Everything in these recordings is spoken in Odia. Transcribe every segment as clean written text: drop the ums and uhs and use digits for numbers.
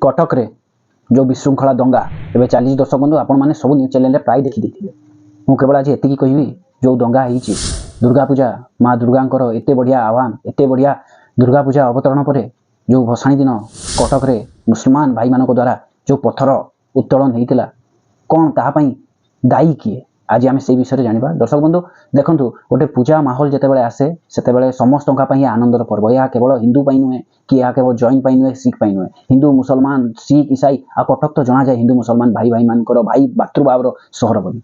କଟକରେ ଯେଉଁ ବିଶୃଙ୍ଖଳା ଦଙ୍ଗା ଏବେ ଚାଲିଛି, ଦର୍ଶକ ବନ୍ଧୁ, ଆପଣମାନେ ସବୁ ନ୍ୟୁଜ୍ ଚ୍ୟାନେଲରେ ପ୍ରାୟ ଦେଖିଦେଇଥିବେ। ମୁଁ କେବଳ ଆଜି ଏତିକି କହିବି, ଯେଉଁ ଦଙ୍ଗା ହେଇଛି, ଦୁର୍ଗା ପୂଜା, ମା ଦୁର୍ଗାଙ୍କର ଏତେ ବଢ଼ିଆ ଆହ୍ୱାନ, ଏତେ ବଢ଼ିଆ ଦୁର୍ଗା ପୂଜା ଅବତରଣ ପରେ ଯେଉଁ ଭସାଣି ଦିନ କଟକରେ ମୁସଲମାନ ଭାଇମାନଙ୍କ ଦ୍ୱାରା ଯେଉଁ ପଥର ଉତ୍ତୋଳନ ହେଇଥିଲା, କ'ଣ ତାହା ପାଇଁ ଦାୟୀ କିଏ? ଆଜି ଆମେ ସେଇ ବିଷୟରେ ଜାଣିବା। ଦର୍ଶକ ବନ୍ଧୁ, ଦେଖନ୍ତୁ, ଗୋଟେ ପୂଜା ମାହୋଲ ଯେତେବେଳେ ଆସେ, ସେତେବେଳେ ସମସ୍ତଙ୍କ ପାଇଁ ଆନନ୍ଦର ପର୍ବ। ଏହା କେବଳ ହିନ୍ଦୁ ପାଇଁ ନୁହେଁ କି ଏହା କେବଳ ଜୈନ ପାଇଁ ନୁହେଁ, ଶିଖ ପାଇଁ ନୁହେଁ। ହିନ୍ଦୁ, ମୁସଲମାନ, ଶିଖ, ଇସାଇ ଆଉ କଟକ ତ ଜଣାଯାଏ ହିନ୍ଦୁ ମୁସଲମାନ ଭାଇ ଭାଇମାନଙ୍କର ଭାଇ ଭାତୃଭାବର ସହର ବୋଲି।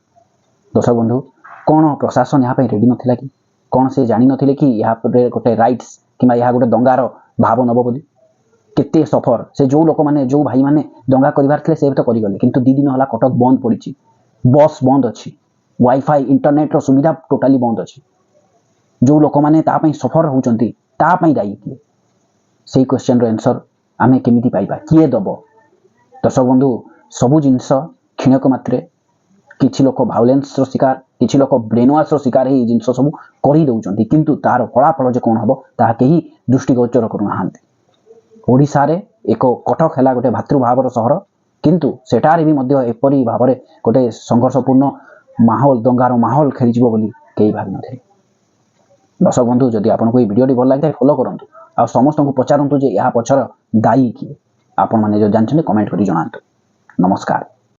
ଦର୍ଶକ ବନ୍ଧୁ, କ'ଣ ପ୍ରଶାସନ ଏହା ପାଇଁ ରେଡ଼ି ନଥିଲା କି? କ'ଣ ସେ ଜାଣିନଥିଲେ କି ଏହା ପରେ ଗୋଟେ ରାୟଟ୍ସ କିମ୍ବା ଏହା ଗୋଟେ ଦଙ୍ଗାର ଭାବ ନେବ ବୋଲି? କେତେ ସଫର ସେ ଯେଉଁ ଲୋକମାନେ, ଯେଉଁ ଭାଇମାନେ ଦଙ୍ଗା କରିବାର ଥିଲେ, ସେ ତ କରିଗଲେ। କିନ୍ତୁ 2 ଦିନ ହେଲା କଟକ ବନ୍ଦ ପଡ଼ିଛି, ବସ୍ ବନ୍ଦ ଅଛି, ୱାଇଫାଇ ଇଣ୍ଟରନେଟ୍ର ସୁବିଧା ଟୋଟାଲି ବନ୍ଦ ଅଛି। ଯେଉଁ ଲୋକମାନେ ତା ପାଇଁ ସଫର ହେଉଛନ୍ତି, ତା ପାଇଁ ଦାୟୀ କିଏ? ସେଇ କ୍ୱେଶ୍ଚନର ଆନ୍ସର ଆମେ କେମିତି ପାଇବା? କିଏ ଦେବ? ଦର୍ଶକ ବନ୍ଧୁ, ସବୁ ଜିନିଷ କ୍ଷଣକ ମାତ୍ରେ କିଛି ଲୋକ ଭାଓଲେନ୍ସର ଶିକାର, କିଛି ଲୋକ ବ୍ରେନ୍ ୱାଶ୍ର ଶିକାର ହେଇ ଏଇ ଜିନିଷ ସବୁ କରିଦେଉଛନ୍ତି। କିନ୍ତୁ ତାର ଫଳାଫଳ ଯେ କ'ଣ ହେବ, ତାହା କେହି ଦୃଷ୍ଟିଗୋଚର କରୁନାହାନ୍ତି। ଓଡ଼ିଶାରେ ଏକ କଟକ ହେଲା ଗୋଟେ ଭାତୃଭାବର ସହର, କିନ୍ତୁ ସେଠାରେ ବି ମଧ୍ୟ ଏପରି ଭାବରେ ଗୋଟେ ସଂଘର୍ଷପୂର୍ଣ୍ଣ ମାହୋଲ, ଦଙ୍ଗାର ମାହୋଲ ଖେଳିଯିବ ବୋଲି କେହି ଭାବିନଥିଲେ। ଦର୍ଶକ ବନ୍ଧୁ, ଯଦି ଆପଣଙ୍କୁ ଏଇ ଭିଡ଼ିଓଟି ଭଲ ଲାଗିଥାଏ, ଫଲୋ କରନ୍ତୁ ଆଉ ସମସ୍ତଙ୍କୁ ପଚାରନ୍ତୁ ଯେ ଏହା ପଛର ଦାୟୀ କିଏ? ଆପଣମାନେ ଯଦି ଜାଣିଛନ୍ତି, କମେଣ୍ଟ କରି ଜଣାନ୍ତୁ। ନମସ୍କାର।